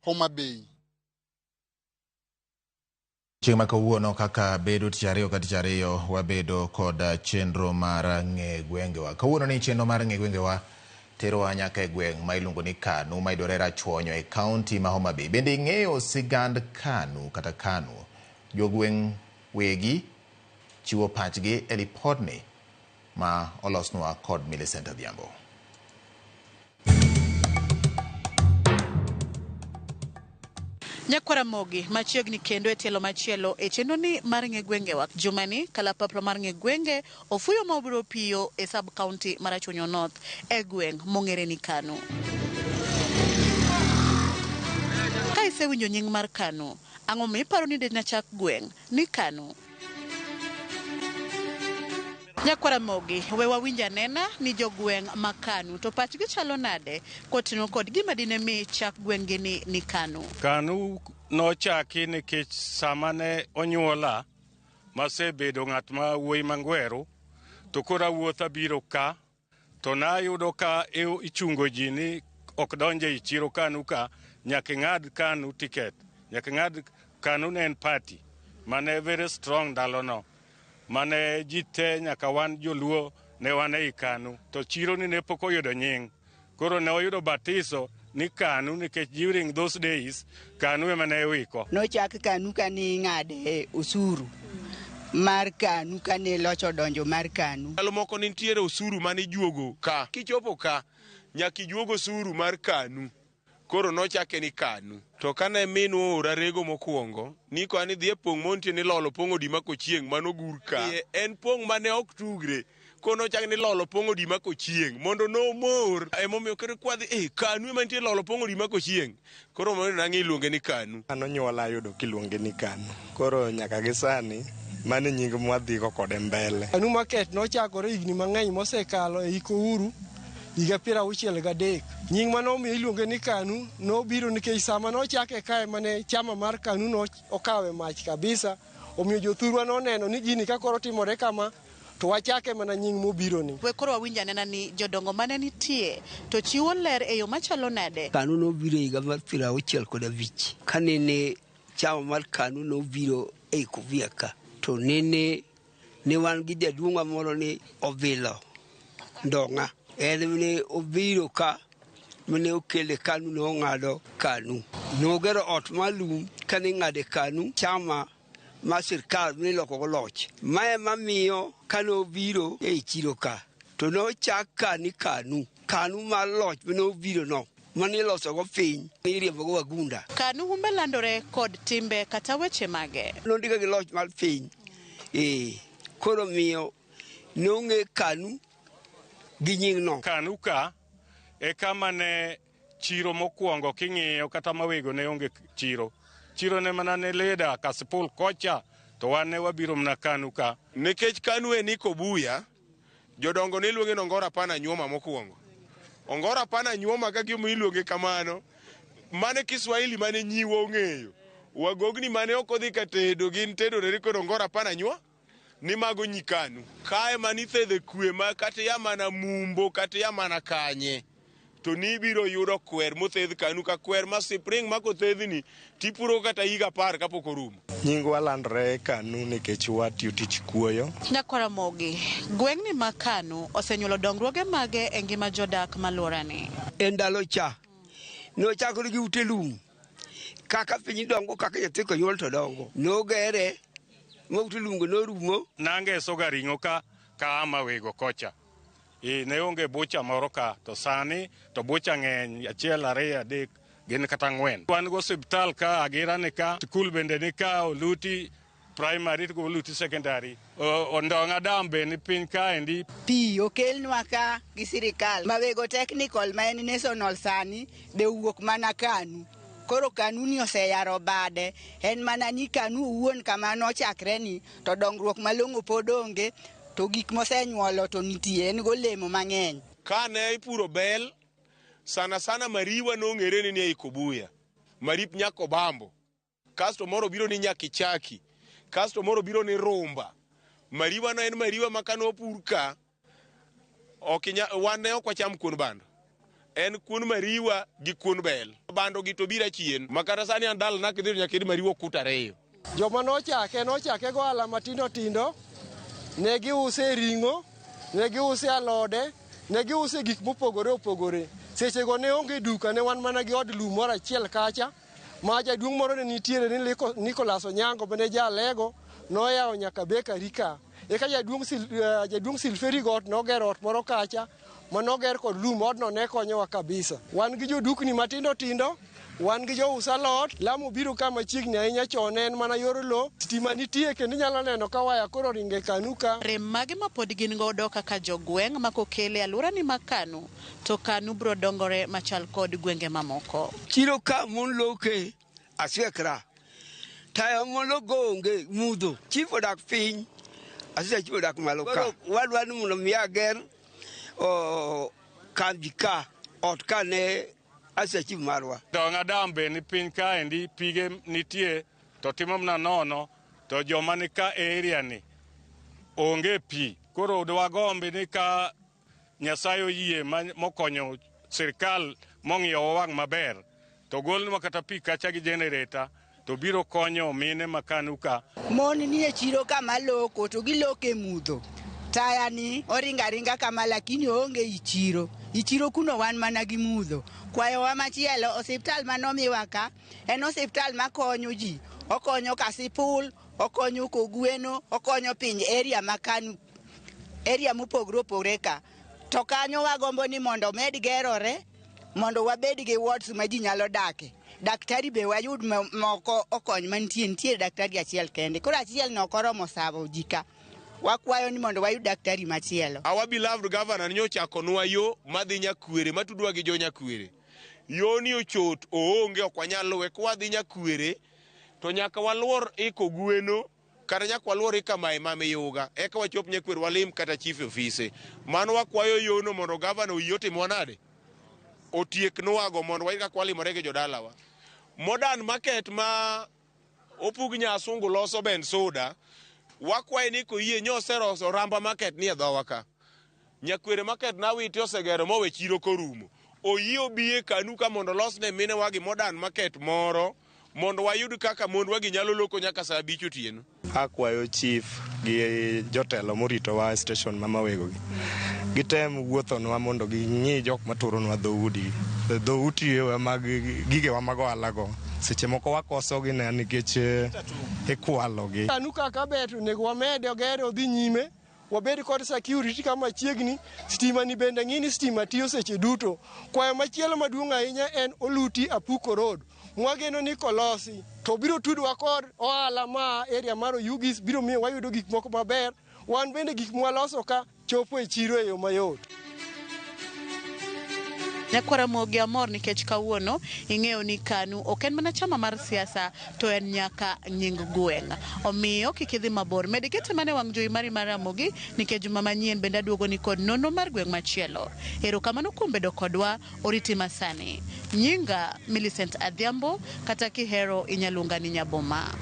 Homa Bay. Chieng' ma kawuono kaka bedo tich ariyo ka tich ariyo wabedo kod chenro mar ng'e gwengewa. Kawuono ni chenro mar ng'e gwengewa terowa nyaka e gweng' ma iluongo ni Kanu ma yudore Rachuonyo e kaunti ma Homa Bay. Bende ing'eyo sigand Kanu kata Kanu? Jogweng' wegi chiwo pachgi e lipodni ma olosnwa kod Millicent Adhiambo. Nyakwar Ramogi machiegni kendo e tielo machielo e chenroni mar ng'e gwengewa. Jumani kalapapla mar ng'e gwenge ofuyo ma obiro piyo e sub county mar Rachuonyo North e gweng' mong'ere ni Kanu. Ka isewinjo nying mar Kanu, ang'o miparo ni dine chak gweng' ni Kanu? Nyakwar Ramogi, we wawinj anena ni jogweng' ma Kanu to pachgi chalo nade kotingo kod gima dine mi chak gweng'gi ni Kanu. Kanu nochaki nikech sama ne onyuola masebedo ng'at ma wuoyi mangweru to koro awuotho abiro ka to nayudo ka ichungo ji ni ok donje e chiro Kanu ka nyaka ing'ad Kanu ticket nyaka ing'ad Kanu ne en party mane very strong ndalono mane ji te nyaka wan joluo ne wan ei Kanu to chiro ni ne pok oyudo nying koro ne oyudo batiso ni Kanu nikech during those days Kanu ema ne iwiko. Nochak Kanu kane ing'ade osuru mar Kanu kane loch odonjo mar Kanu. Ndalo moko nitiere osuru mane ijuogo ka kichopo ka nyaka ijuog osuru mar Kanu koro nochake ni Kanu. To kane minwa oora rego mokwongo nikoa ni dhi e pong' montie ni lolo pong' odima kochieng' manogur ka. En pong' mane ok tugre. Koro nochak ni lolo pong' odima kochieng' mondo nomor. Emomiyo koro kwadhi e Kanu ema nitie lolo pong' odima kochieng'. Koro mondo nang'e iluonge ni Kanu. An onyuola ayudo kiluonge ni Kanu. Koro nyaka gi sani mano e nying mwadhigo kode mbele. Kanu Market nochakore higni mang'eny mosekalo e hik Uhuru higa 63. Nying mane omiyo iluonge ni Kanu nobiro nikech sama nochake kae mane chama mar Kanu no okawe mach kabisa. Omiyo jothurwa noneno ni gini ka koro timore kama to wachake mana nying mobiro ni. We koro wawinj anena ni jodongo mane nitie to chiwo ler e yo machalo nade. Kanu nobiro e higa mar 65 kanene chama mar Kanu nobiro ei Kobia ka to nene ne wan gi jaduong'wa moro ni Obilo Ndong'a en ne obiro ka mane okele Kanu nong'ado Kanu nogero ot mar lum kane ing'ade Kanu chama mar sirkal milokogo loch. Mae mamiyo kane obiro ei chiro ka to nochak ka ni Kanu. Kanu mar loch mane obiro no mane ilosogo piny iriembogo wagunda. Kanu humbe landore kod timbe kata weche mage. Nondike gi loch mar piny. Koro miyo nong'e Kanu gi nying no. Kanu ka e kama ne chiro mokwongo king'iyo kata mawego ne onge chiro. Chiro ne mana ne leda Kasipul kocha to wan ne wabiro mana Kanu ka. Nikech Kanu en Ikobuya, jodongo ne luonge ni Ongoro Apana Nyuoma mokwongo. Ongoro Apana Nyuoma ka gima iluonge kamano, mane Kiswahili mane nyiwa ong'eyo. Wagogni mane ok odhi ka tedo gin tedo neri kod Ongoro Apana Nyuoma. Ni mago nyi Kanu. Kae mane ithedhe kwe ma kata ya mana Mumbo kata ya mana kanye to nibiro yudo kwer mothedh Kanu ka kwer ma sipring ma kothedhni tipuro kata higa 10 kapok orumo. Nyingwa landore Kanu nikech watiyo tich kuoyo. Nyakwar Ramogi, gweng'ni ma Kanu osenyuolo dongruoge mage e ngima jodak maluorani? E ndalo cha nochakore gi ute lum kaka piny dongo kaka nyathi konyuol to dongo. Nogere ma ute lumgo norumo. Nangesoga ring'o ka ka wego kocha. Ne onge bucha moro ka to sani to bucha ng'eny 1 2 3 gin kata 4. Wan go osiptal ka Agira ni ka, skul bende ni ka, Oluti primary to Oluti secondary. Ondong'a dam be ni piny kaendi. Pi okelnwa ka gi sirikal. Mawego technical ma en national sani be owuok mana Kanu. Koro Kanu ni oseyaro bade. En mana ni Kanu owuon kama nochakre ni to dongruok malong'o pod onge to gik mosenyuolo to nitie en golemo mang'eny. Kane ipuro bel sana sana mariwa nong'ere ni nie Ikobuya. Marip nyako bambo. Kasto moro biro ni Nyakichaki. Kasto moro biro ni Rumba. Mariwa no en mariwa ma kane opur ka wan ne ok wacham kuon bando. En kuon mariwa gi kuon bel. Bando gi to biro achien. Ma kata sani an dalana kidhi to nyaka iyud mariwa okut ariyo. Joma nochake nochake go ohala matindo tindo, ne giuse ring'o, ne giuse alode, ne giuse gik mopogore opogore. Sechego ne onge duka, ne wan mana gi od lum moro achiel kacha, ma jaduong' moro ne nitiere ni Nicholas Onyango mane jalego, noyawo nyaka bakery ka. Eka jaduong' Silferi Got nogero ot moro kacha, manoger kod lum, odno ne konyowa kabisa. Wan gi jodukni matindo tindo, wan gi jous alot, lamo biro ka machiegni ahinya chon en mana yor lo, stima nitie kendo inyalo neno ka waya koro ringe Kanu ka. Rem mage ma pod gin godo kaka jogweng' ma kokele alworani ma Kanu, to Kanu biro dongore machal kod gwenge mamoko. Chiro ka mon loke aswekra. Taya mon logo onge mudho. Chief odak piny, asisa chief odak malo ka. Wadwa ni mondo mi ager kambi ka, ot ka ne asisa chief marwa. Dong' Adam be ni piny kaendi pige nitie to timo mana nono to joma ni ka area ni onge pi. Koro dwagombi ni ka Nyasaye oyie mokonyo sirkal mong'iyowa wang' maber to golnwa kata pi kacha gi generator to biro konyo mine ma Kanu ka. Mon nie chiro kama loko to giloko e mudho. Taya ni oringo aringa kama lakini oonge i chiro. I chiro kuno wan mana gi mudho. Kwayowa machielo, osiptal manomiwa ka en osiptal makonyo ji. Okonyo Kasipul, okonyo Kogweno, okonyo piny area ma Kanu, area mopogore opogore ka. To kanyo wagombo ni mondo omed gerore, mondo wabed gi wards ma ji nyalo dake. Daktari be wayud moko okony mantie, nitie daktari achiel kende. Koro achiel no ok oromo savo ji ka. Wakwayo ni mondo wayud daktari machielo. Our beloved governor nyochakonwa yo madhi Nyakwere, matudwa gi jo Nyakwere. Yo ni ochot, oonge, ok wanyal luwe. Kwadhi Nyakwere, to nyaka waluor iko gweno, kata nyaka waluor ika Maimama Miyuga, eka wachop Nyakwere walim kata chief ofise. Mano wakwayo yono mondo governor oyie otimwa nade? Otieknwago mondo wayud kaka walimore gi jodalawa. Modern market ma opug Nyasungu loso ben soda, wakwaye ni koyie nyoseroso Ramba market ni e dhowa ka. Nyakwere market na Awiti osegero mowe chiro korumo. Oyie obi e Kanu ka mondo olosne minewagi modern market moro mondo wayud kaka mondwagi nyalo loko nyaka saa 5 otieno. Akwayo chief gi jotelo moritowa e station ma Mawego gi. Gitem wuothonwa mondo ging'i jok maturonwa dhoudi. Dhoudi mag gigewa mag ohala go. Seche moko wakosogi ne nikech ikwalogi. Kanu kaka ber to onego wamede ogere odhi nyime, wabed kod security kama chiegni, stima ni bende ng'i ni stima tiyo seche duto. Kwayo machielo maduong' ahinya en Oluti Apuko Road. Mwageno ni kolosi to biro tudwa kod ohala ma area mar Oyugis, biro miyo wayudo gik moko maber. Wan bende gik mwaloso ka chopo e chiro e yo mayot. Nyakwar Ramogi amor nikech kawuono ing'eyo ni Kanu ok en mana chama mar siasa to en nyaka nying gweng'. Omiyo kik idhi mabor, med ikete mana e wang' jowi mari mar Ramogi nikech juma manyien bende aduogo ni kod nonro mar gweng' machielo. Erokamano kuom bedo kodwa, oriti masani. Nyinga Millicent Adhiambo, kata kihero inyaluonga ni Nyaboma.